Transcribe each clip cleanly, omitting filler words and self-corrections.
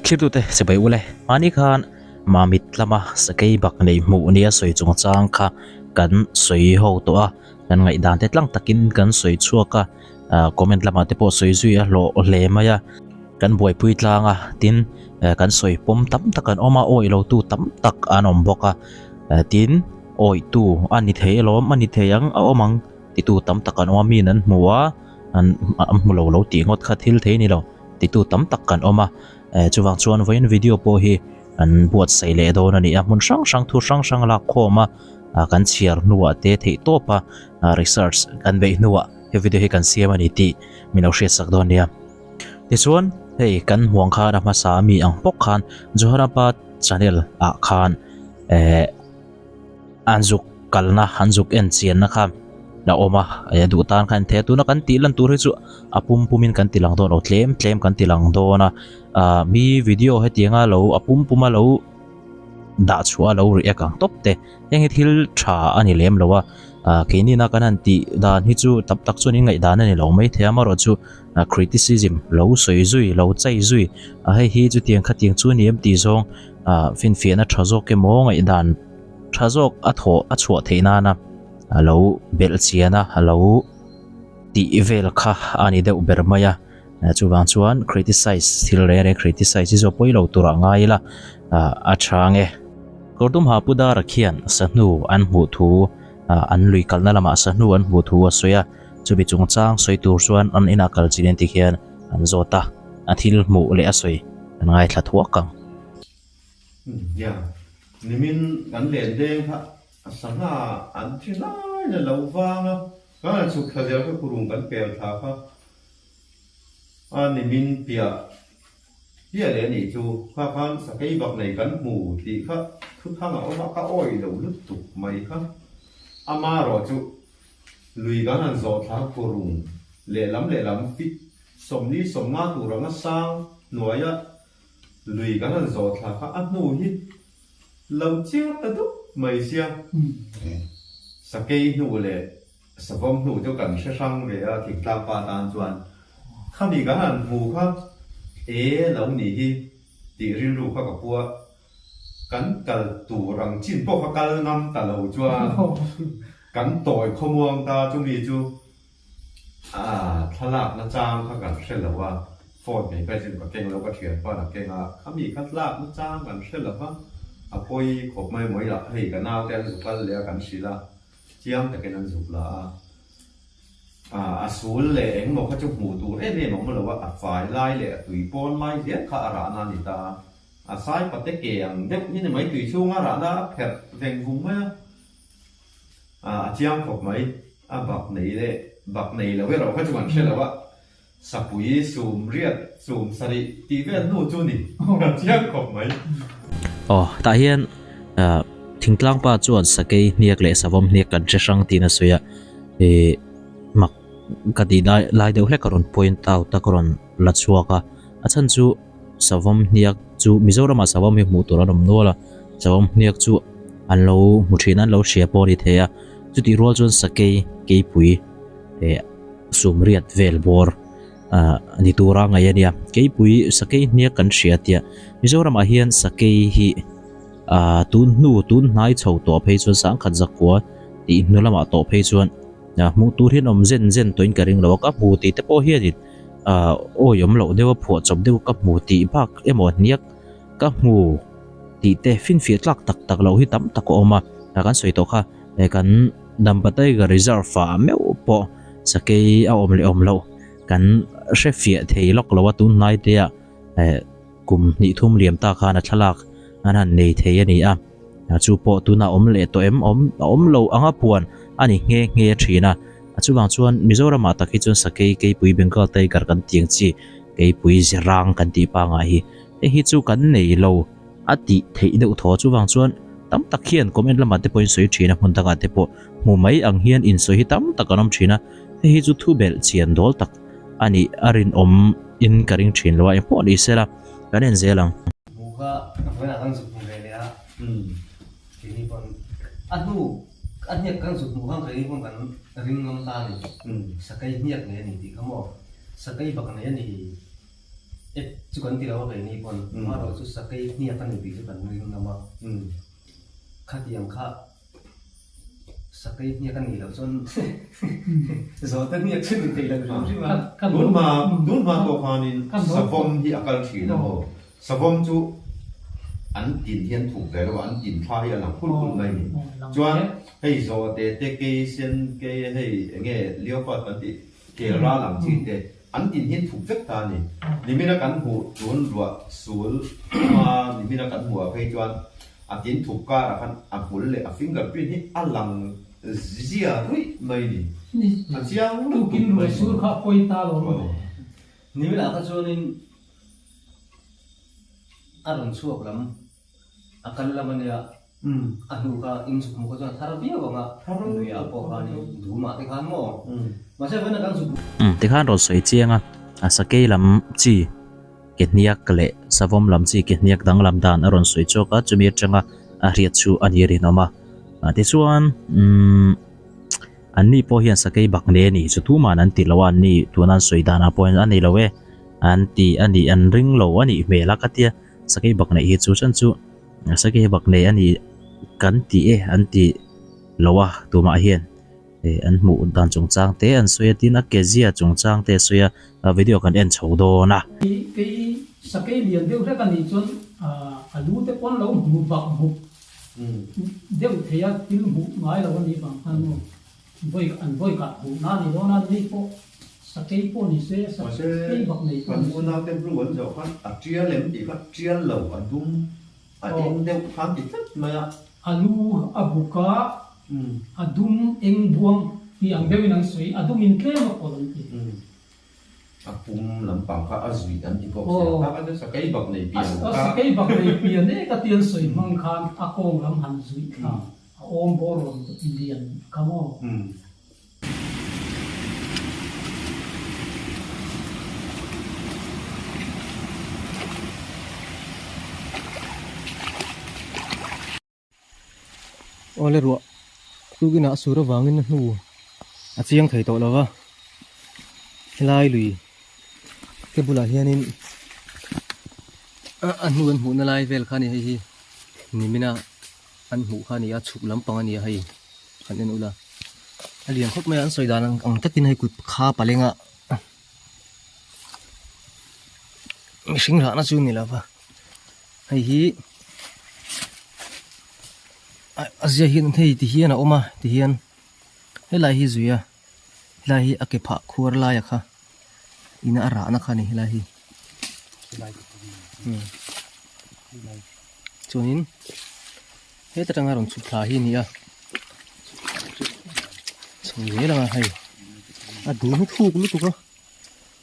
Thlirtute sipai ule, mahni khan Mamit lama sakei bak nei hmuh nia sawi chungchang kha kan sawi ho tawh a, kan ngaihdan te tlang takin kan sawi chhuak a, comment lamah te pawh sawi zui a hlawh hle mai a, kan buaipui tlang a, tin kan sawi pawm tam tak an awm a, awih lo tu tam tak an awm bawk a, tin awihtu a ni thei alawm a ni thei ang a awm ang titu tam tak an awm a, miin an hmu a, an hmu lo lo tih ngawt kha thil thei a ni lo. Titu tam tak kan awm a, chuvang chuan vawiin video pawh hi an buatsaih leh dawn a ni a, hmun hrang hrang thu hrang hrang lak khawm a, kan chhiar hnuah te theih tawp a research kan beih hnuah he video hi kan siam a ni tih min lo hriatsak dawn nia. Tichuan hei kan hmuang khan a hmasa ami ang bawk khan Johana pa channel ah khan eh An zuk kalna, an zuk en chianna kha a awm a, eh duh tan khan the tuna kan tih lan tur hi chu a pum pumin kan ti lang dawn lo tlem tlem kan ti lang dawn a, ah mi video hetianga lo a pum puma lo dah chhuah a lo react ang tawp te heng hi thil tha a ni lem lo a, ah keinina kan han tih dan hi chu tam tak chuan in ngaihdan a ni lo maithei a amaherawhchu criticism lo sawi zui lo chai zui a hei hi chutiang khatiang chu a ni em tih zawng ah finfiahna tha zawk emaw ngaihdan tha zawk a thawh a chhuah theih nana a lo belh chian a a lo tih vel kha a ni deuh ber mai a chuvang chuan criticize thil reng reng criticize hi chu a pawi lo tur ah ngai ila ah a tha ang e. Kawrtum ha pu Dara khian sahnu an hmuh thu ah an lui kalna lamah sahnu an hmuh thu a sawi a chumi chungchang sawi tur chuan an inah kal chin en ti khian an zawt a a thil hmuh leh a sawi an ngaithla thuak ang. Nia, nimin kan len deng kha a sangha an thi lai la lo vang a, kan han chhuk thla zel kha kurung kan pel thla kha a nimin piah piah leh a nih chu, kha khan sakei bak nei kan hmu tih kha thuthang a awm a, ka awih lo lutuk mai kha, amarawh chu lui kan han zawh thla kurung lehlam lehlam fit 40 50 tur anga sang hnuaia Lui kan han zawh thla kha a hnu hi lo chiar ta dup mai sia. Sakei hnu leh savawm hnu chu kan hre hrang ve a thingtlang pa tan chuan khami kan han hmu kha e lo nih hi tih rilru kha ka pu a, kan kal tur ang chin pawh kha kal ngam ta lo chuan kan tawi khawmuang ta chumi chu. A thlalakna chang kha kan hre lo a, phone kei ka zin ka keng lo ka thianpa a keng a, khami kha tlakna chang kan hre lo va, a pawi khawp mai mawi lah hei ka naute an zuk kal leh a kan hrilh a, chiang takin an zuk la a, a a sul leh engmaw kha chu hmuh tur em em a awm lo a, a fai lai leh a tui pawn lai zel kha a rahna a ni ta a, a saipate ke ang deuh hi ni mai tui chhunga rahna a pherh veng vung mai a. A chiang khawp mai. A bak nei leh bak nei lo erawh kha chu kan hre lo a, sapui sum riat sum sarih tih vel hnu chu ni. A chiang khawp mai. Aw, tah hian thingtlang pa chuan sakei hniak leh savawm hniak kan hre hrang tiin a sawi a, ih mak ka tih lai lai deuh hlek a rawn point out a ka rawn la chhuak a, a chhan chu Savawm hniak chu Mizoramah savawm hi hmuh tur an awm nual a, savawm hniak chu an lo hmu thin a, an lo hria pawh a ni thei a, chutih rual chuan sakei keipui eh sumriat vel bawr ah ni tura ngaih a nia, keipui sakei hniak kan hria tia Mizoramah hian sakei hi ah tun hnu tun hnai chho tawh phei chuan sangkhat zakua tih hnu lamah tawh phei chuan hmuh tur hian awm zen zen tawhin ka ring lo a, ka hmu tih te pawh hianin. Ahh awi awm loh deuh a phuah chawp deuh ka hmu tih bak emaw hniak ka hmu tih te finfiah tlak tak tak loh hi tam tak a awm a, kan sawi tawh kha eh kan Dampa Tiger Reserve ah meuh pawh sakei a awm leh awm loh kan hre fiah thei lawk lo a tun hnai te ah eh kum hnih thum liam ta khan a thlalak an han nei thei a ni a, chu pawh tunah awm leh tawh em awm a awm lo anga puan a ni nghe nghe thin a. A chuvang chuan Mizoramah tak hi chuan sakei keipui Bengal tiger kan tih ang chi keipui zirang kan tih pangai hi hei hi chu kan nei lo a tih theih deuh thaw. Chuvang chuan tam tak hian comment lamah te pawh in sawi thin a hmun dangah te pawh hmu mai ang hian in sawi hi tam tak an awm thin a hei hi chu thu belh chian dawl tak a nih a rinawm in ka ring thin lo a engpawh ni sela kan en zel ang. Hmu kha vawiinah kan zuk hmu ve leh a keini pawn a hnu A hniak kan zuk hmuh khan keini pawn kan ring ngam ta a ni. Sakei hniak nei a ni tih kha maw? Sakei bak nei a ni. Ep chu kan ti lo a keini pawn amaherawh chu sakei hniak a ni tih chu kan ring ngam a, khatiang kha sakei hniak a nih loh chuan zawhte hniak chu ni thei lo hrim hrim a. Tun hma tun hma pawh khanin savawm hi a kal thin a maw? Savawm chu an tin hi an thuk ve lo a, an tin thla hi a lang khulh khulh mai a ni. Chuan hei zawhte te kei sen kei hei enge leopard kan tih kel ral ang chi te An tin hi an thup vek ta a ni. Nimina kan hmuh tun ruah sul hma nimina kan hmuh ah phei chuan a tin thup karah khan a hmul leh a finger print hi a lang zia ruih mai a ni. A chiang lutuk Tukin mai ruah a ni. sur kha a pawi ta lo maw? Nimina kha chuanin a rawn chhuak lam a kal lam a nia. A hnu kha in zuk hmuh kha chuan a thar viau ang a, nuiah pawh khan in dum ah te khan maw? Mahse vawiin a kan zuk. Tikhan rawn sawi chiang a, a sakei lam chi ke hniak leh savawm lam chi ke hniak danglam dan a rawn sawi chhuak a, chumi atanga a hriat chu a ni rinawm a. Tichuan umm anni pawh hian sakei bak nei a ni chu tuman an ti lo a, anni tuna an sawi danah pawh hian a ni lo e an ti a nih an ring lo a nih hmel a ka tia, sakei bak neih hi chu chan chu. Sakei bak nei a ni kan ti e an ti lo a tumah hian eh an hmuh dan chungchang te an sawi a tin a ke zia chungchang te a sawi a video kan en chho dawn a. Kei sakei lian deuh hlek a nih chuan a lu te pawn lo hmu bak buk deuh thei a thil hmuh ngai lo a nih vang khan maw vawi an vawi kah hmuh na a ni dawn a ni pawh sakei pawh ni se sakei bak nei pawh ni se. Kan unau te blue an zawh khan a tial em tih kha tial lo a dum a eng deuh khan ti tlat mai a. A lu a buk a, a dum eng buang tih ang deuhin an sawi, a dum in tlem a pawlh an ti. A pum lampang kha a zuih an ti bawk sia, kha kha chu sakei bak nei pian kha. Sakei bak nei pian e ka ti an sawi hmang khan a kawng lam han zuih kha a awm bawr rawn lian kha maw. Awle ruah tukin ah sur avangin a hnu a chiang thei tawh lo va helai lui te bulah hianin a hnu an hmuhna lai vel kha a ni hei hi nimina an hmuh kha a ni a chhuk lampang a ni a hei kan en ula a lian khawp mai a an sawi dan ang takin hei kut kha palenga mihring rahna chu ni lova hei hi a zia hian hei ti hian a awm a ti hian helai hi zui a helai hi a ke phah khuar lai a kha ina a rahna kha a ni helai hi chuanin heta tanga rawn chhuk thla hi a ni a chho zel ang a hei a dum hi thuk lutuk a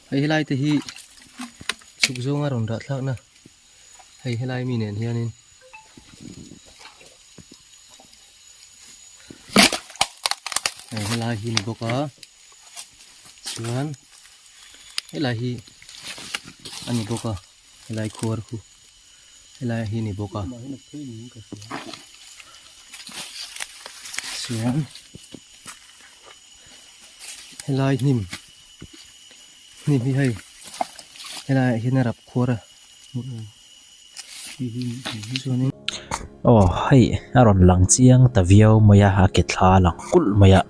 hei helai te hi chhuk zawnga rawn rah thlakna hei helai mi nen hianin hei helai hi ni bawk a chuan helai hi a ni bawk a helai khuar khu helai hi ni bawk a chuan helai hnim hnim hi hei helai ah hian a rap khuar a chuanin aw hei a rawn lang chiang ta viau mai a a ke thla a lang kulh mai a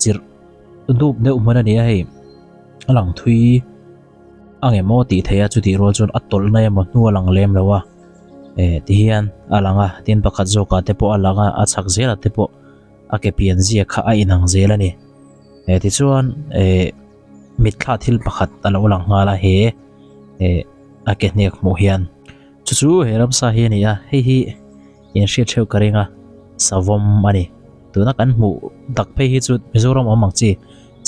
chirh dup deuh hman a ni a hei a lang thui a ngem aw tih theih a chutih rual chuan a tawlh na emaw hnu a lang lem lo a eh ti hian a lang a tin pakhat zawkah te pawh a lang a a chhak zelah te pawh a ke pian ziak kha a inang zel a ni eh tichuan eh mitthla thil pakhat a lo lang nghal a he eh a ke hnek hmuh hian chu chu he ramsa hi a ni a hei hi in hriat theuh ka ring a savawm a ni tuna kan hmuh dak phei hi chu Mizoram awm ang chi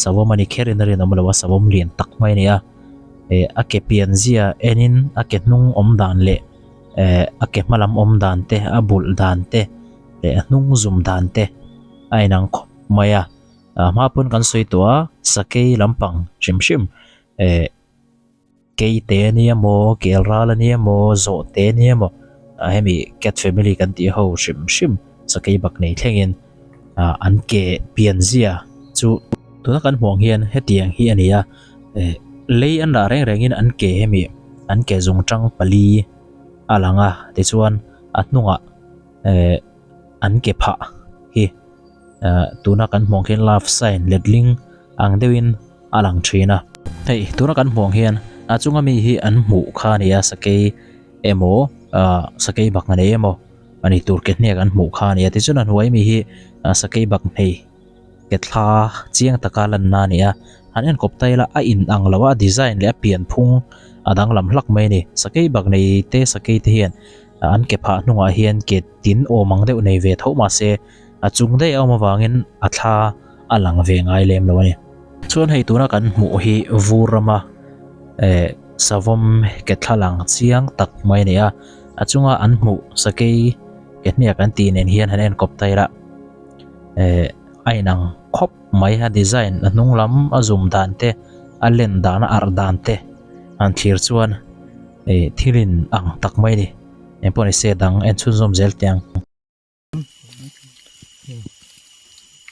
savawm a ni kher in a rinawm lo a savawm lian tak mai a ni a eh a ke pian zia enin a ke hnung awm dan leh eh a ke hma lam awm dan te a bulh dan te leh a hnung zum dan te a inang khawp mai a a hma pawn kan sawi tawh a sakei lampang hrim hrim eh. Keite a nia maw, kel ral a nia maw, zawhte a nia maw, ah hemi cat family kan tih ho hrim hrim sakei bak nei thlengin ah an ke pian zia chu tuna kan hmuh ang hian hetiang hi a ni a, eh lei an rah reng rengin an ke hemi. an ke zungtang pali a lang a tichuan a hnungah eh an ke phah hi eh tuna kan hmuh ang khian love sign letling ang deuhin a lang thin a. Hei tuna kan hmuh ang hian a chunga mi hi an hmuh kha a ni a sakei emaw ah sakei bak nei emaw a ni tur ke hnek an hmuh kha a ni a tichuan a hnuai mi hi sakei bak nei ke thla chiang taka lanna a ni a han enkawp ta ila a in ang lo a a design leh a pian phung a danglam hlak mai a ni sakei bak nei te sakei te hian an ke phah hnungah hian ke tin awm ang deuh nei ve tho mahse a chung daih a awm avangin a thla a lang ve ngai lem lo a ni. Chuan hei tuna kan hmuh hi vur rama eh savawm ke thla lang chiang tak mai a ni a a chunga an hmuh sakei ke hniak an tih nen hian han enkawp ta ila eh a inang khawp mai a design a hnung lam a zum dan te a len dan a arh dan te han thlir chuan eh thil in ang tak mai a ni engpawh ni se dang en chhunzawm zel teh ang.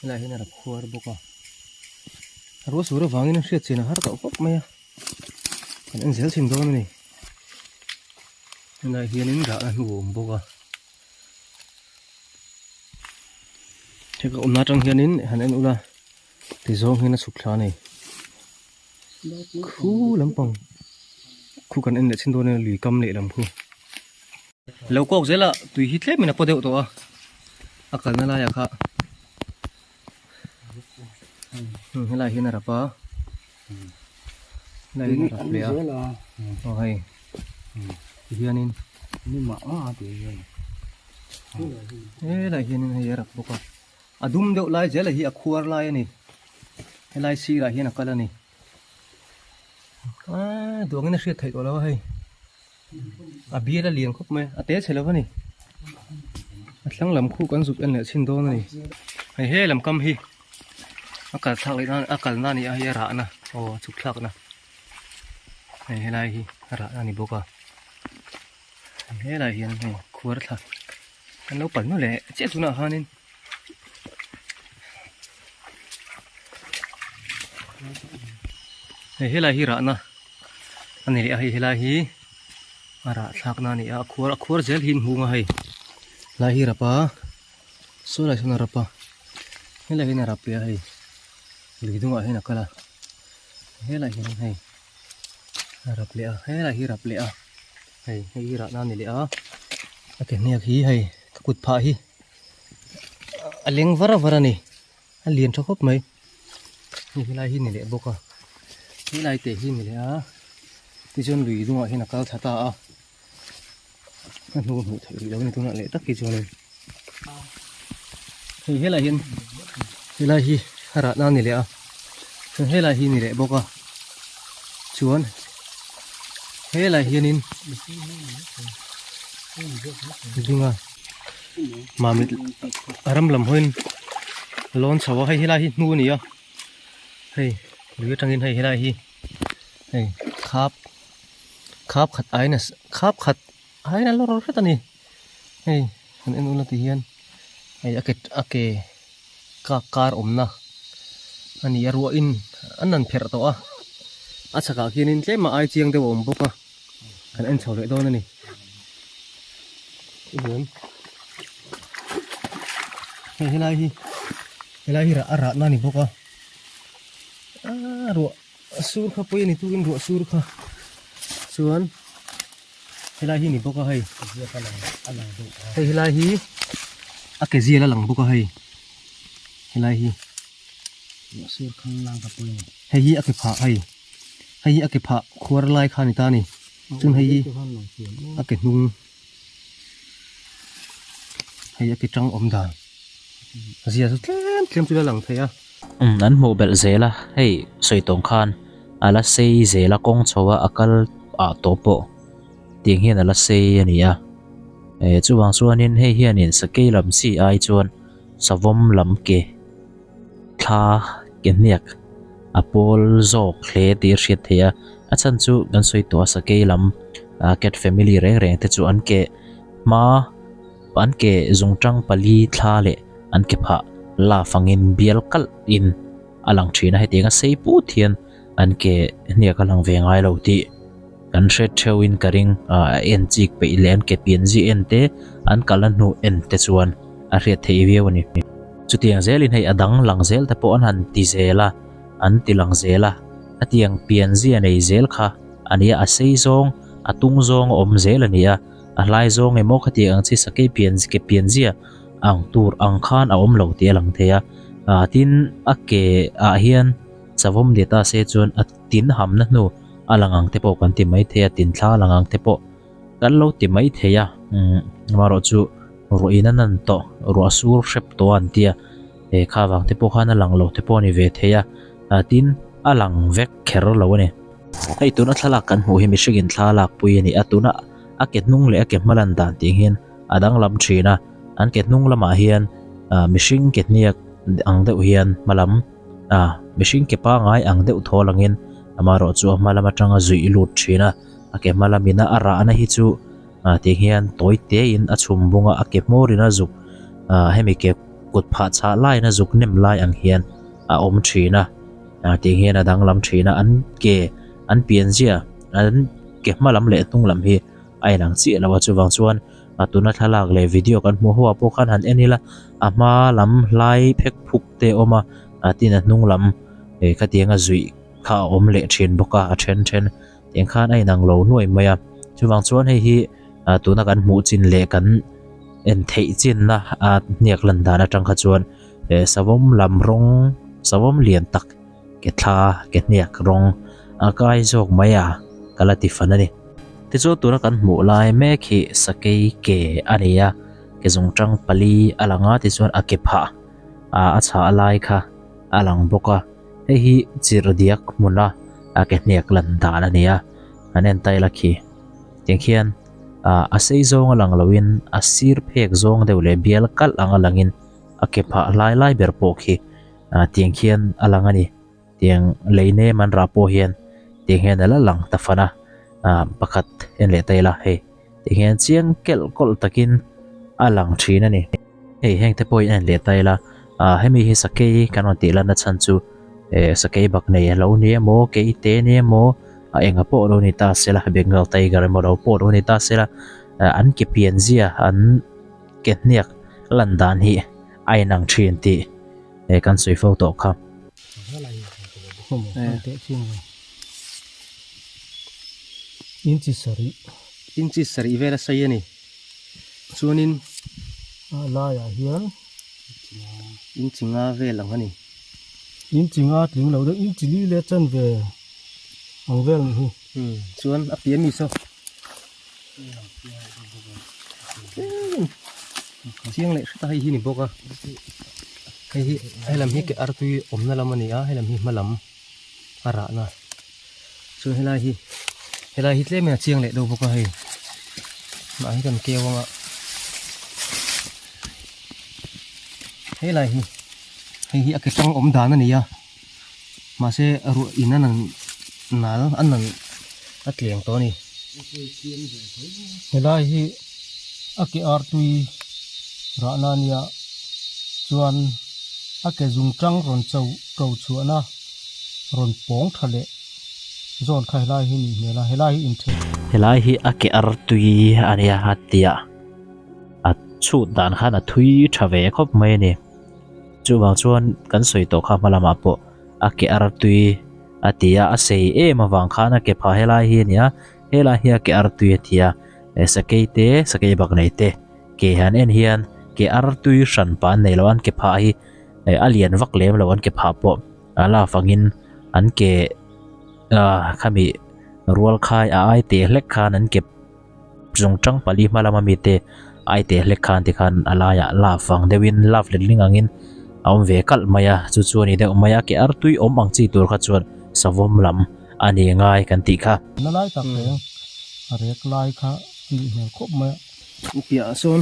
Helai hian a rap khuar bawk a ruah sur avangin a hriat chin a har tawh khawp mai a kan en zel thin dawn a ni helai hianin rahna hnu a awm bawk a hei ka awmna atang hianin han en ula ti zawng hian a chhuk thla a ni khu lampang khu kan en leh chin dawn a lui kam lehlam khu. Lo kawk zel a tui hi tlem in a paw deuh tawh a a kalna laiah kha helai hian a rap a helai hian a rap leh a aw hei tihianin helai hianin hei a rap bawk a a dum deuh lai zel hi a khuar lai a ni helai sirah hian a kal a ni aaa duangin a hriat theih tawh lo a hei. A bial a lian khawp mai a, a te chhe lo a ni. A thlang lam khu kan zuk en leh chhin dawn a ni. Hei he lam kam hi a kal thlak leh nan a kal na a ni a hei a rah na aw a chhuk thlak na hei helai hi a rah na a ni bawk a helai hian hei khuar thla kan lo pal nual leh chiah tunah khanin. Hei helai hi rahna a ni leh a hei helai hi a rah thlakna a ni a a khuar a khuar zel hi an hung a hei helai hi rap a saw lai sawn a rap a helai hian a rap leh a hei lui dungah hian a kal a helai hian hei a rap leh a helai hi rap leh a hei hei hi rahna a ni leh a a ke hniak hi hei ka kut phah hi. A leng var var a ni a lian tha khawp mai hei helai hi ni leh bawk a helai te hi ni leh a tichuan lui dungah hian a kal thla ta a a hnu hmuh theih rih lo a ni tunah leh tak hi chuanin hei helai hian helai hi a rahna a ni leh a chuan helai hi ni leh bawk a chuan helai hianin dinga. Mamit ram lam hawiin lawn chho a hei helai hi hnu a ni a hei lui atangin hei helai hi hei khap khap khat aiin a khap khat aiin a lawr hret a ni hei han en ula ti hian hei a ke a ke kak kar awmna a ni a ruahin an han pherh tawh a a chhakah khianin tlem a ai chiang deuh a awm bawk a. Kan en chho leh dawn a ni. Hei helai hi helai hi a rah na a ni bawk a aaa ruah a sur kha pawi a ni tukin ruah sur kha chuan helai hi a ni bawk a hei hei helai hi a ke zial a lang bawk a hei helai hi hei hi a ke phah hei. Hei hi a ke phah khuar lai kha a ni ta a ni chuan hei hi a ke hnung hei a ke tang awm dan a zia chu tlem tlem chu la lang thei a. Umm an hmuh belh zel a hei sawi tawng khan a la sei zel a kawng chho a a kal ah tawh pawh tiang hian a la sei a ni a eh chuvang chuanin hei hianin sakei lam chi ai chuan savawm lam ke thla ke hniak a pawl zawk hle tih a hriat theih a a chhan chu kan sawi tawh a sakei lam ah cat family reng reng te chu an ke hma an ke zungtang pali thla leh an ke phah la fangin bial kalh in a lang thin a hetiang a sei put hian an ke hniak a lang ve ngai lo tih. Kan hre theuhin ka ring a en chik peih leh an ke pian zia en te an kalna hnu en te chuan a hriat theih viau a ni. Chutiang zelin hei a dang lang zel te pawh an han ti zel a, an ti lang zel a, hetiang pian zia nei zel kha a nia a sei zawng a tung zawng a awm zel a ni a, a hlai zawng emaw khatiang ang chi sakei pian ke pian zia ang tur ang khan a awm lo tih a lang thei a, tin a ke ah hian savawm ni ta se chuan a. Tin hamna hnu a lang ang te pawh kan ti mai thei a, tin thla a lang ang te pawh kan lo ti mai thei a, umm amaherawh chu ruah in a nan tawh, ruah sur hrep tawh a an ti a, he kha vang te pawh khan a lang lo te pawh a ni ve thei a, tin a lang vek kher lo a ni. Hei tuna thlalak kan hmuh hi mihringin thla lak pui a ni a, tuna a ke hnung leh a ke hma lan dan tih hian a danglam thin a, an ke hnung lamah hian mihring ke hniak ang deuh hian hma lam. A, mihring ke pangai ang deuh thaw langin amaherawh chu a hma lam atanga zuih lut thin a, a ke hma lamina a rahna hi chu tiang hian tawi tein a chhum bung a, a ke hmawrin a zuk hemi ke kut phah chhah laiin a zuk nem lai ang hian a awm thin a, tiang hian a danglam thin a, an ke an pianzia an ke hma lam leh hnung lam hi a inang chiah lo a, chuvang chuan a tuna thlalak leh video kan hmuh ho ah pawh khan han en ila a hma lam hlai phek phuk te a awm a a tin a hnung lam eh khatiang a zuih kha a awm leh thin bawk a a then then tiang khan a inang lo nuai mai a chuvang chuan hei hi ah tuna kan hmuh chin leh kan en theih chinna a hniak lan dan atang kha chuan eh savawm lam rawng savawm lian tak ke thla ke hniak rawng a kai zawk mai a ka la ti fan a ni. Tichuan tuna kan hmuh lai mek hi sakei ke a ni a ke zungtang pali a lang a tichuan a ke phah ah a chhah lai kha a lang bawk a hei hi chirhdiak hmuna a ke hniak lan dan a ni a an en taila khi tiang khian ah a sei zawng a lang loin a sir phek zawng deuh leh bial kalh anga langin a ke phah lai lai ber pawh khi ah tiang khian a lang a ni tiang lei nem an rah pawh hian tiang hian a la lang ta fan a ah pakhat en leh ta ila hei tiang hian chiang kelh kawlh takin a lang thin a ni hei heng te pawh hi en leh ta ila ah hemi hi sakei kan rawn tih lan na chhan chu eh sakei bak nei a lo ni emaw keite ni emaw a enga pawh lo ni ta sela bengal tiger emaw lo pawh lo ni ta sela an ke pian zia an ke hniak lan dan hi a inang thin tih eh kan sawi fo tawh kha. Inchi sarih. Inchi sarih vel a sei a ni. Chuanin a laiah hian inchi nga vel ang a ni. Inchi nga tling lo deuh inchi li leh chanve ang vel ni hi. Chuan a pian mi saw. Chiang leh hret a hei hi ni bawk a hei hi helam hi ke artui awmna lam a ni a helam hi hma lam a rahna chuan helai hi helai hi tlem in a chiang leh deuh bawk a hei mah hi kan keu anga helai hi hei hi a ke tang awm dan a ni a mahse ruah in a nan nal a nan a tleng tawh a ni. Helai hi a ke artui rahna a nia chuan a ke zung tang rawn cho to chhuahna rawn pawng tha leh zawn kha helai hi nih hmel a helai hi inthen. Helai hi a ke artui a nia a tia a chhut dan khan a thui tha ve khawp mai a ni. Chuvang chuan kan sawi tawh kha hma lamah pawh a ke ar tui a ti a, a sei em avang khan a ke phah helai hi a ni a, helai hi a ke ar tui a ti a, sakei te sakei bak nei te ke han en hian ke ar tui hran pah an nei lo a, an ke phah hi a lian vak lem lo an ke phah pawh a la avangin an ke ah khami rual khai a ai teh hlek khan an ke. Zung tang pali hma lama mite ai teh hlek khan tikhan a laiah love ang deuhin love letling angin a awm ve kalh mai a chu chu a ni deuh mai a ke artui awm ang chi tur kha chuan savawm lam a ni ngai kan tih kha. Na lai tak reng a rek lai kha a nih hmel khawp mai a. Piah ah sawn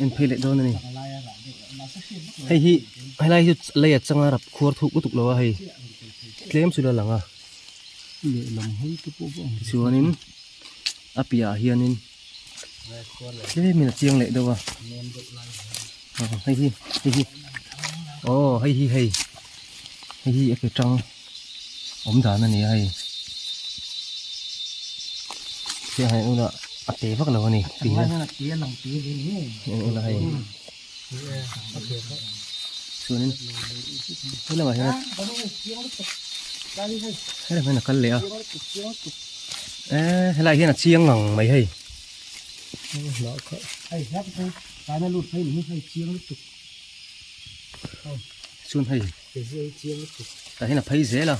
en phei leh dawn a ni hei hi helai hi lei a changa rap khuar thuk lutuk lo a hei tlem chu la lang a. Lehlam hawi te pawh va ang. Chuanin a piahah hianin tlemin a chiang leh deuh a hei hi hei hi aw hei hi hei hei hi a ke tang awm dan a ni a hei. Chiang hai ula a te vak lo a ni ti hian ula hei chuanin he lamah hian he lamah hian a kal leh a eee helaiah hian a chiang ngang mai hei chuan hei tah hian a phei zel a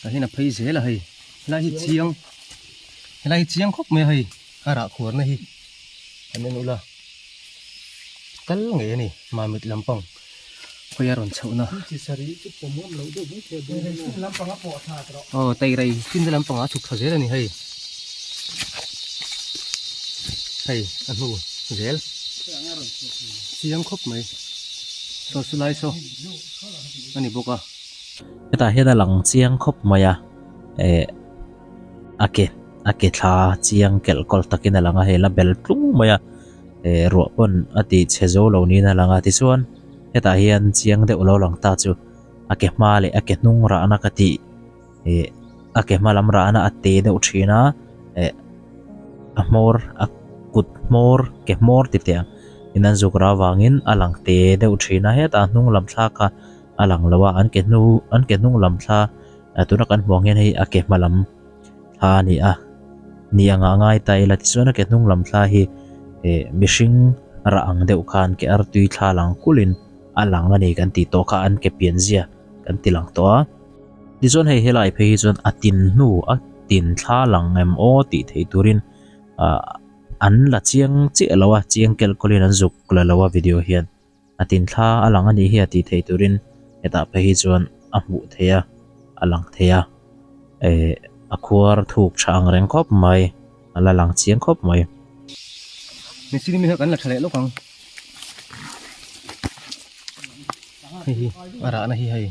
tah hian a phei zel a hei helai hi chiang helai hi chiang khawp mai a hei a rah khuar na hi an en ula kal ngei a ni mamit lampang khawi a rawn chhoh na aw teirei chinna lampang ah a chhuk thla zel a ni hei hei a hnu zel chiang khawp mai saw chu lai saw a ni bawk a. Hetah hian a lang chiang khawp mai a eh a ke a ke thla chiang kelh kawlh takin a lang a hei la bel tlung mai a eh ruah pawn a tih chhe zo lo niin a lang a tichuan hetah hian chiang deuh lo lang ta chu a ke hma leh a ke hnung rahna ka tih eh a ke hma lam rahna a te deuh thin a eh a hmawr a kut hmawr ke hmawr ti teh ang in an zuk rah avangin a lang te deuh thin a hetah hnung lam thla kha a lang lo a an ke hnu an ke hnung lam thla tuna kan hmuh ang hian hei a ke hma lam thla a ni a ni anga ngai ta ila tichuan a ke hnung lam thla hi eh mihring rah ang deuh khan ke artui thla lang kulhin a lang a ni kan tih tawh kha an ke pianzia kan ti lang tawh a. Tichuan hei helai phei hi chuan a tin hnu a tin thla lang em aw tih theih turin ah an la chiang chiah lo a chiang kelh kawlhin an zuk la lo a video hian a tin thla a lang a nih hi a tih theih turin hetah phei hi chuan a hmuh theih a a lang thei a eh a khuar thuk tha ang reng khawp mai a la lang chiang khawp mai. Mihring mi kha kan la tha leh lawk ang hei hi a rahna hi hei.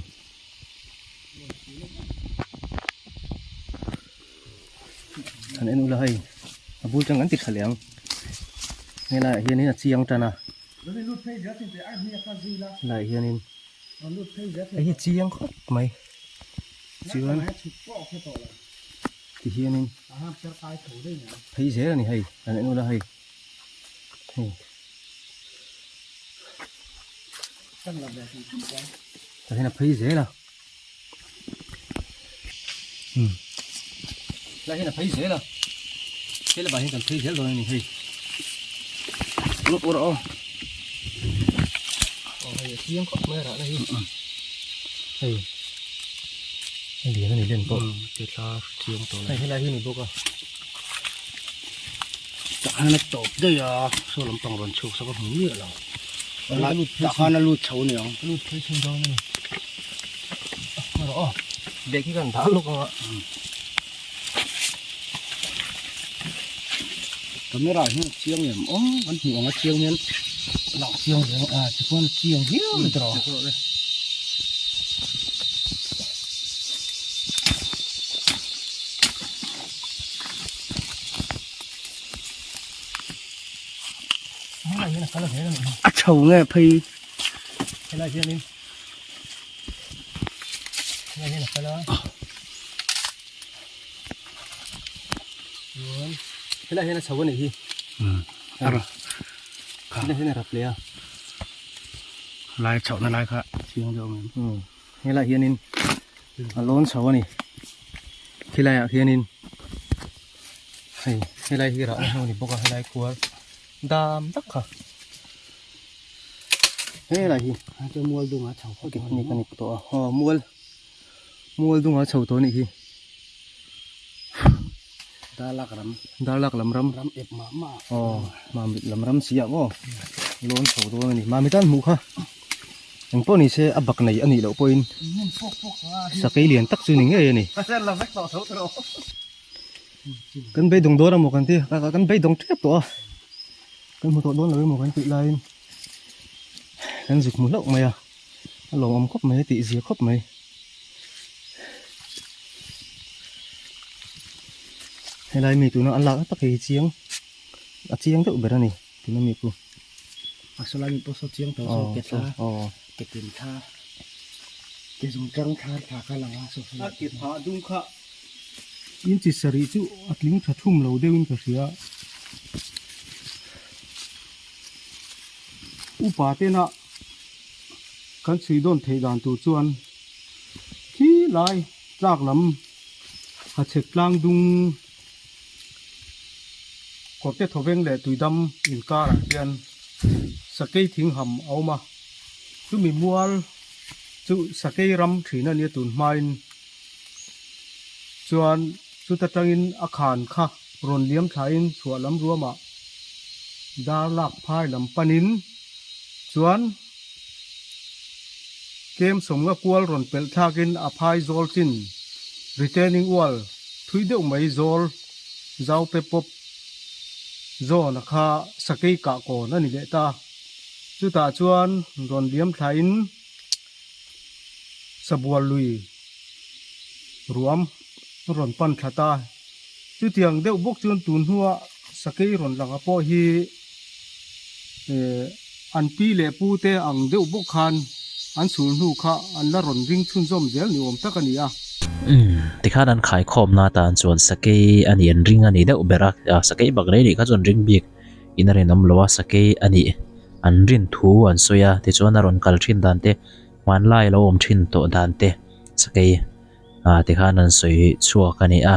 An en ula hei a bul tang an ti tha leh ang helaiah hianin a chiang tan a helaiah hianin hei hi chiang khawp mai chuan ti hianin phei zel a ni hei an en ula hei hei. Tah hian a phei zel a umm lai hian a phei zel a he lamah hian kan phei zel dawn a ni hei rawh aw aw hei a chiang khawp mai a rahna hi hei a lian a ni len pawh ke thla chiang tawh hei helai hi a ni bawk a tah hian a tawp daih a saw lampang rawn chhuak sak a hmu miah lo. Tah khan a lut chho aniang. A lut phei chho dawn a ni. A rawh aw. Bag hi kan dah lawk ang a. Camera hian a chiang em aw kan hmuh ang a chiang hian lang chiang ve a tichuan a chiang viau mai tawh. A chho nge phei helai hianin helai hian a kal a chuan helai hian a chho a nih hi helai hian a rap leh a lai chhohna lai kha chiang deuh ang em helai hianin a lawn chho a ni khilaiah khianin hei helai hi rahna hnu a ni bawk a helai khuar dam tak kha helai hi chu mual dungah chho khawp a ni ka ni tawh a aw mual mual dungah chho tawh a nih hi darlak ram darlak lam ram ram ep mah mah aw mamit lam ram si ah maw lawn chho dawn a ni mamit an hmuh kha engpawh ni se a bak nei a nih loh pawhin sakei lian tak chu ni ngei a ni. Kan beidawng dawn a maw kan ti kan beidawng tep tawh a kan hmu tawh dawn lo emaw kan tih laiin kan zuk hmu hlauh mai a a lawmawm khawp mai a tih zia khawp mai. Helai mi tuna an lak tak hi chiang a chiang deuh ber a ni tuna mi chu. A sawlai mi pawh saw chiang tawh saw ke thla ke tin thla ke zung tlang thla thla kha lang a saw a ke phah dung kha. Inchi sarih chu a tling tha thum lo deuhin ka hria. Upa tena kan chhui dawn theih dan tur chuan khi lai tlak lam hachhek tlang dung kawrte thawveng leh tuidam inkarah hian sakei thing ham a awm a, chumi mual chu sakei ram thin a nia tun hmain chuan chuta tangin a khan kha rawn liam thlain chhuah lam ruamah dar lak phai lam panin chuan tlem sawmnga kual rawn pelh thlakin a phai zawl chin retaining wall thui deuh mai zawl zau pe pawp zawn a kha sakei kah kawn a ni leh ta. Chutah chuan rawn liam thlain sabual lui ruam rawn pan thla ta. Chutiang deuh bawk chuan tun hnua sakei rawn lang a pawh hi eh an pi leh pu te ang deuh bawk khan an chhul hnu kha an la rawn ring chhunzawm zel ni awm tak a ni a. Umm tikhan an khaikhawmna atan chuan sakei a nih an ring a ni deuh ber a, sakei bak rei nih kha chuan ring bik in a rinawm lo a, sakei a nih an rin thu an sawi a, tichuan a rawn kal thin dan te hmanlai a lo awm thin tawh dan te sakei ah tikhan an sawi chhuak a ni a.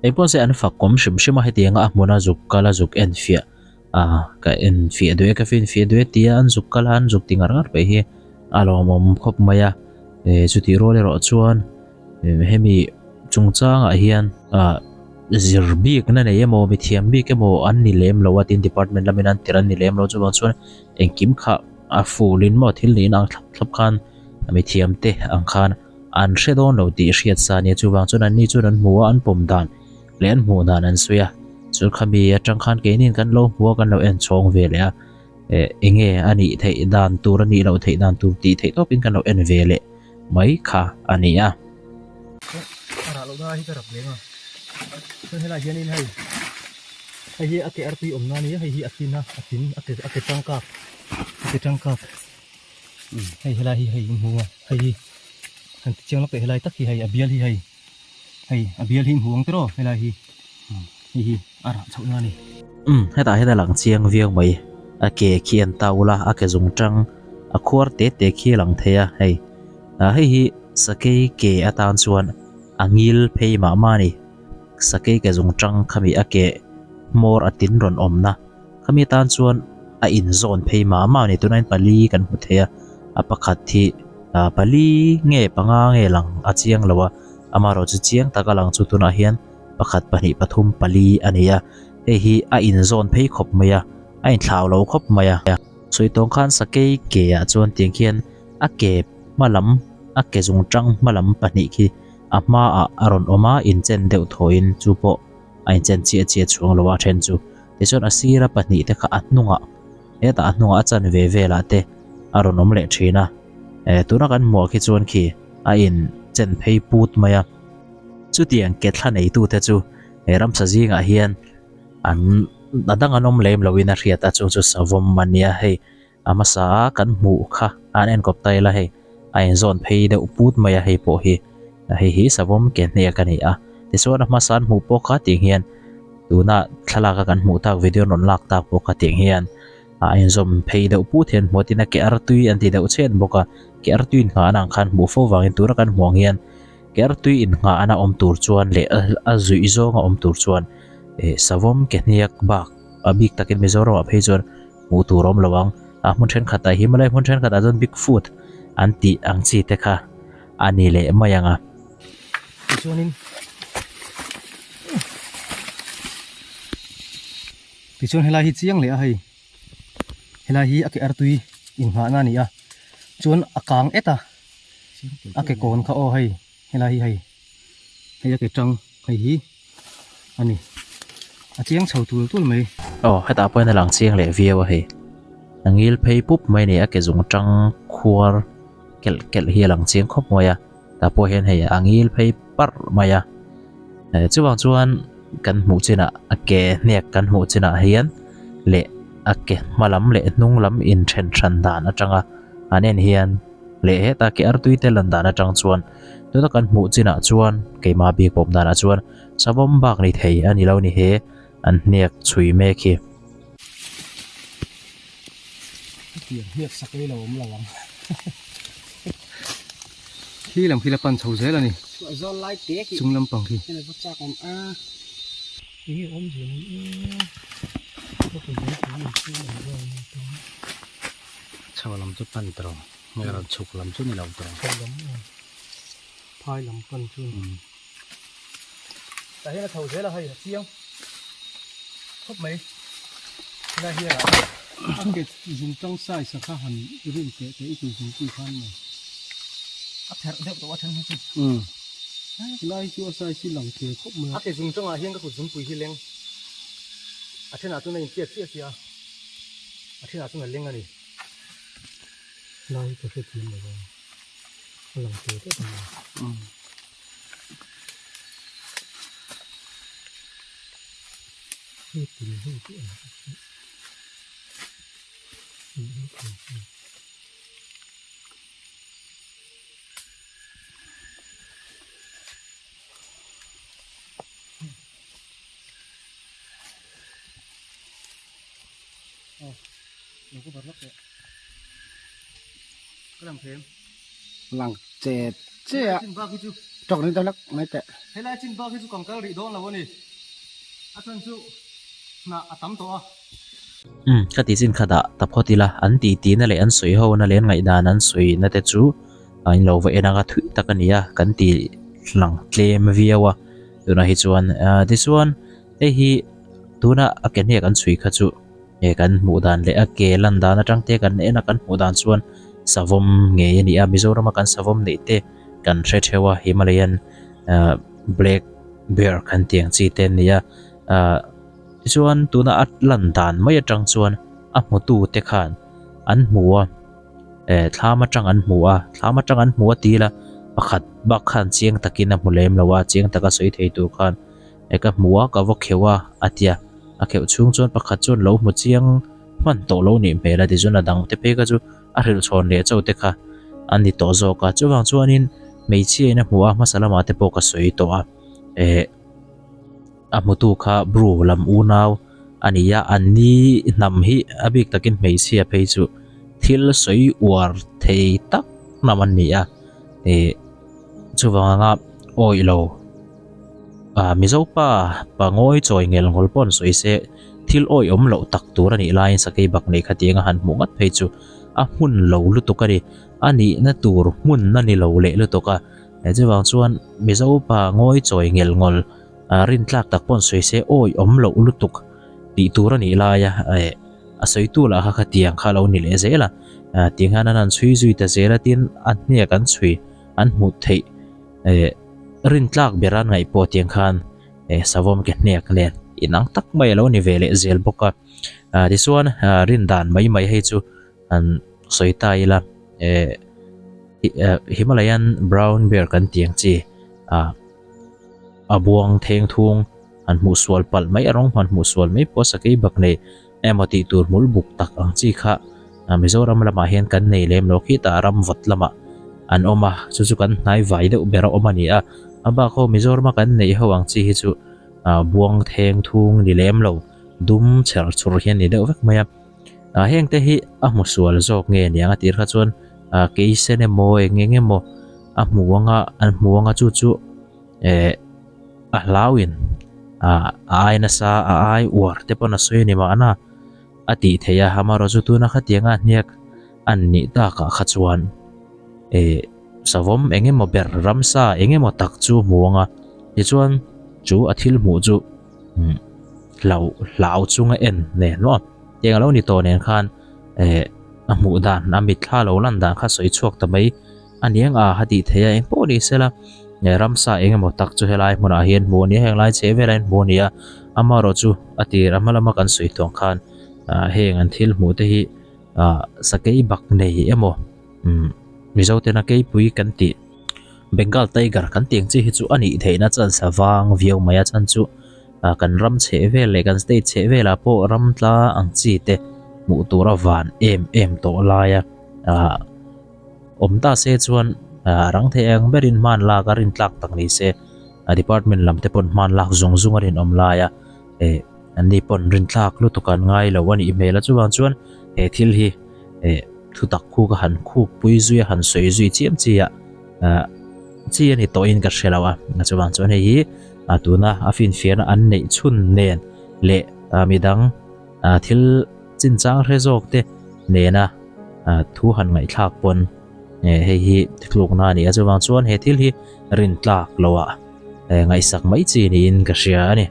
Engpawh se an fakawm hrim hrim a hetianga a hmuna zuk kal a zuk en fiah ah ka en fiah duh e ka fin fiah duh e tia an zuk kal a an zuk ti ngar ngar paih hi a lawmawm khawp mai a eh chutih rual erawh chuan hemi chungchangah hian ah zir bik na nei emaw mithiam bik emaw an ni lem lo a tin department lamin an tir an ni lem lo chuvang chuan engkim kha a ful in maw thil niin ang thlap thlap khan mithiam te ang khan an hre dawn lo tih hriat sa ania chuvang chuan anni chuan an hmu a an pawm dan leh an hmuh dan an sawi a chu khami atang khan keinin kan lo hmu a kan lo en chhawng ve leh a eh eng nge a nih theih dan tur a nih loh theih dan tur tih theih tawpin kan lo en ve leh mai kha a ni a. A rah loh na hi ka rap leng a chuan helai hianin hei hei hi a ke artui awmna a ni a hei hi a tin a a tin a ke a ke tangkak a ke tangkak. Hei helai hi hei in hmu a hei hi han ti chiang lawk teh helai tak hi hei a bial hi hei hei a bial hi in hmu ang tiraw helai hi hei hi a rah chhoh na a ni. Umm hetah hian a lang chiang viau mai a ke khi an ta ula a ke zung tang a khuar te te khi a lang thei a hei ah hei hi sakei ke atan chuan a ngil phei mah mah a ni sakei ke zung tang khami a ke hmawr a tin rawn awmna. Khami atan chuan a inzawn phei mah mah a ni tunah hian pali kan hmu thei a a pakhat hi ah pali nge panga nge lang a chiang lo a amaherawh chu chiang taka lang chu tunah hian pakhat pahnih pathum pali a ni a hei hi a inzawn phei khawp mai a a inthlau lo khawp mai a. Sawi tawng khan sakei ke ah chuan tiang khian a ke hma lam a ke zung tang hma lam pahnih khi a hmaah a rawn awm a inchen deuh thawiin chu pawh a inchen chiah chiah chhuang lo a then chu tichuan a sira pahnih te kha a hnungah hetah a hnungah a chan ve velah te a rawn awm leh thin a eh tuna kan hmuh ah khi chuan khi a in chen phei put mai a chutiang ke thla nei tu te chu he ramsa zingah hian an a dang an awm lem lo in a hriat a chung chu savawm a nia hei a hmasa a kan hmuh kha an enkawp ta ila hei a inzawn phei deuh put mai a hei pawh hi hei hi savawm ke hnek a ni a tichuan a hmasa an hmuh pawh kha tiang hian tuna thlalak a kan hmuh tak video an rawn lak tak pawh kha tiang hian a inzawm phei deuh put hian hmuh tin a ke artui an ti deuh chhen bawk a ke artui inngah an ang khan hmuh fo vangin tuna kan hmuh ang hian ke artui inngah an a awm tur chuan leh a zuih zawng a awm tur chuan eh savawm ke hniak bak a bik takin Mizoram ah phei chuan Hmuh tur awm lo ang. A hmun thenkhatah Himalaya hmun thenkhatah chuan Big Foot an tih ang chi te kha a ni leh mai ang a. Tichuanin Tichuan helai hi chiang leh a hei helai hi a ke artui inghahna a ni a chuan a kang et a a ke kawn kha aw hei helai hi hei hei a ke tang hei hi. a ni a chiang chho tul tul mai. Aw hetah pawhin a lang chiang leh viau a hei a ngil phei pup mai a ni a ke zung tang khuar kelh kelh hi a lang chiang khawp mai a tah pawh hian hei a ngil phei parh mai a eh chuvang chuan kan hmuh chinah a ke hnek kan hmuh chinah hian leh a ke hma lam leh hnung lam inthen hran dan atanga an en hian leh heta ke artui te lan dan atang chuan. Tuna kan hmuh chinah chuan keimah bik pawm danah chuan savawm bak ni thei a ni lo ni he an hniak chhui mek hi. Hetiang hniak sak ei lo awm lo ang. Khi lam khi la pan chho zel a ni. Chhuah zawl lai te khi. Chung lampang khi. Hei va chak awm a. Enge awm zel ang e. Ka kut zung pui in chu an buai a ni tawh. Chho lam chu pan tawh. Nge rawn chhuk lam chu ni lo tawh. Chho lam aw. Phai lam pan chu ni. Tah hian a chho zel a hei a chiang khawp mai. Helai hian a ke zung tang size a kha han rin teh teh i kut zungpui khan maw. A pherh deuh tawh a then hi chu. Umm. Helai hi chu a size hi lang thei khawp mai a. A ke zung tangah hian ka kut zungpui hi leng a thenah chuan a intiat chiah chiah a, a thenah chuan a leng a ni. Helai hi ka hrethiam lo a, a lang thei tlat a ni. Umm. Lang che che a tawk ni deuh hlek mai teh. Helai chin bak hi chu kan kal rih dawn lo a ni. A chhan chu hnah a tam tawh a. Umm ka ti chin khat ah ta phawt ila an ti ti na leh an sawi ho na leh an ngaihdan an sawi na te chu a in lo va en anga thui tak a ni a kan ti lang tlem viau a tunah hi chuan ah tichuan hei hi tuna a ke hnek an chhui kha chu. He kan hmuh dan leh a ke lan dan atang te kan en a kan hmuh dan chuan savawm ngei a ni a Mizoram a kan savawm neih te kan hre theuh a Himalayan ah black bear kan tih ang chi te an ni a ah tichuan tuna a lan dan mai atang chuan a hmutu te khan an hmu a eh thlam atang an hmu a thlam atang an hmu a ti ila pakhat bak khan chiang takin a hmu lem lo a chiang taka sawi thei tur khan. E ka hmu a, ka va kheuh a, a ti a. A kheuh chhung chuan pakhat chuan lo hmu chiang hman tawh lo nih hmel a tichuan a dang te phei kha chu a hrilh chhawn leh chauh te kha a ni tawh zawk a. Chuvang chuanin hmeichhia in a hmu a, hmasa lamah te pawh ka sawi tawh a. Eh a hmutu kha Bru lam unau a ni a, an ni hnam hi a bik takin hmeichhia phei chu thil sawi uar thei tak hnam an ni a. Eh chuvang anga awih lo. Ah Mizo pa pa ngawi chawi ngel ngawl pawh an sawi se thil awih awm loh tak tur a nih laiin sakei bak nei kha tiang a han hmuh ngat phei chu a hmun lo lutuk a ni a nihna tur hmun a ni lo leh lutuk a eh chuvang chuan Mizo pa ngawi chawi ngel ngawl ah rintlak tak pawh an sawi se awih awm loh lutuk tih tur a nih laia eh a sawitu lah kha khatiang kha a lo ni leh zel a ah tiang hian an han chhui zui ta zel a tin a hniak an chhui an hmuh theih. Eh rin tlak ber a ngaih pawh tiang khan eh savawm ke hnek nen inang tak mai a lo ni ve leh zel bawk a ah tichuan ah rin dan mai mai hei chu an sawi ta ila eh Himalayan brown bear kan tih ang chi ah a buang theng thung han hmuh sual palh mai a rawng han hmuh sual mai pawh sakei bak nei emaw tih tur hmul buk tak ang chi kha Mizoram lamah hian kan nei lem lo khitah ram vawt lamah an awm a chu chu kan hnai vai deuh ber a awm a ni a a bak ho Mizorama kan neih ho ang chi hi chu buang theng thung ni lem lo dum chher chhur hian ni deuh vek mai a ah heng te hi a hmu sual zawk nge niang a tir kha chuan keisen emaw eng eng emaw a hmu anga an hmu anga chu chu eh. A hlauin ah a ai nasa a ai uar te pawn a sawi a ni mahna a tih theih a amaherawhchu tuna khatianga hniak an nih takah kha chuan eh savawm eng emaw ber ramsa eng emaw tak chu hmu ang a tichuan chu a thil hmuh chu umm hlau hlau chunga en nen maw tiang alo ni tawh nen khan eh a hmuh dan a mitthla lo lan dan kha sawi chhuak ta mai. A niang a ha tih theih a eng pawh ni sela eh ramsa eng emaw tak chu helai hmunah hian hmuh a ni a heng lai chheh velah hian hmuh a ni a amaherawh chu a tir a hma lama kan sawi tawh ang khan ah heng an thil hmuh te hi ah sakei bak nei emaw umm mizo tena keipui kan tih Bengal tiger kan tih ang chi hi chu a nih theihna chance a vang viau mai a chhan chu ah kan ram chheh vel leh kan state chheh velah pawh ram tla ang chi te hmuh tur a van em em tawh lai a ah. Awm ta se chuan. A rang thei ang berin hman lak a rintlak tak ni se, a department lam te pawn hman lak zung zung a rinawm lai a, eh anni pawn rintlak lutuk an ngai lo a nih hmel a chuvang chuan he thil hi eh thutak khu ka han khuk pui zui a han sawi zui chiam chi ah ah chi a ni tawhin ka hre lo a, chuvang chuan hei hi a tuna a finfiahna an neih chhun nen leh ah midang ah thil chinchang hre zawk te nena ah thu han ngaihthlak pawn. Hei hi tlukna a ni a, chuvang chuan he thil hi rin tlak loah ngaihsak mai chi niin ka hria a ni.